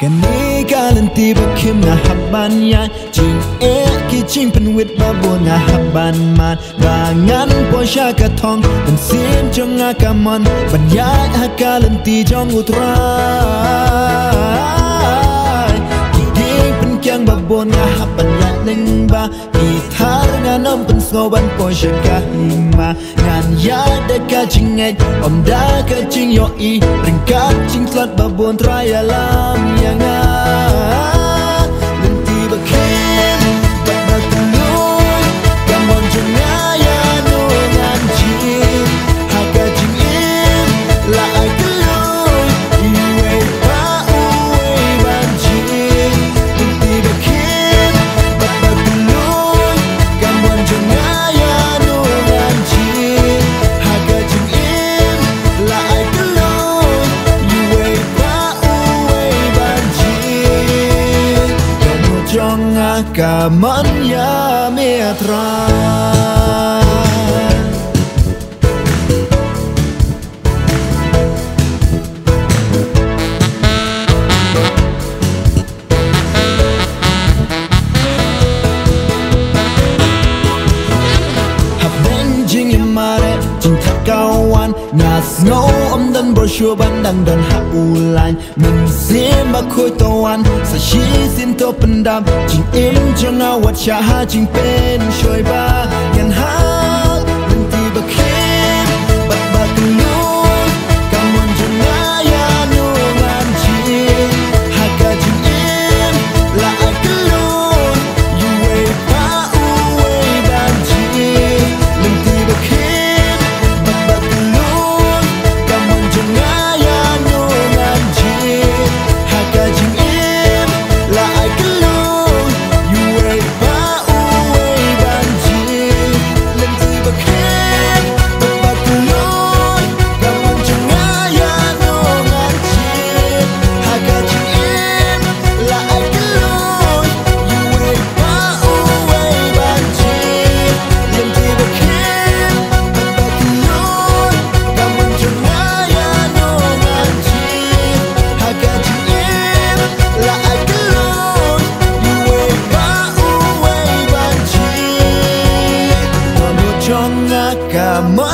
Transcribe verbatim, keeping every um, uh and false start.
Kane ka lynti ba khim nga hap ban ïaid, jingeh ki jingpynwit ba bun nga hap ban mad. Ba ngan poi sha ka thong, mynsiem jong nga ka mon ban ïaid ha ka lynti jong U Trai. Ki dieng pynkiang ba bun nga hap ban ïaid lyngba, ki thar ngan ym pynsngew ban poi sha ka hima. Ngan ïaid da ka jingngeit, ym da ka jingïohi. Ryngkat jingtlot ba bun Trai ïalam ïa nga. Lynti ba khim bad ba kylluid, ka mon jong nga ïano ngan jied? Ha ka jingim la ai kylluid, iwei pa uwei ban jied. Lynti ba khim bad ba kylluid, ka mon jong nga ïano ngan jied? Ha ka jingim la ai kylluid, iwei pa uwei ban jied. Ka mon jong nga ka mon ïa me, Trai. Hapdeng jingïamareh, jingthait ka wan, nga sngew ym don broshuwa ban dang don ha u lain. Mynsiem ba khuid to wan, sa shisien to pyndam. Jingim jong nga wat shah ha jingpynshoi ba ngan hap. Lynti ba khim bad ba kylluid, ka mon jong nga ïano ngan jied? Ha ka jingim la ai kylluid, iwei pa uwei ban jied? Lynti ba khim bad ba kylluid, ka mon jong nga ïano ngan jied? Ha ka jingim la ai kylluid, iwei pa uwei ban jied? Lynti ba khim bad ba kylluid, ka mon jong nga ïano ngan jied? Ha ka jingim la ai kylluid, iwei pa uwei ban jied? Lynti ba khim bad ba kylluid, ka mon jong nga ïano ngan jied? Ha ka jingim la ai kylluid, iwei pa uwei ban jied? Ka mon jong nga ka mon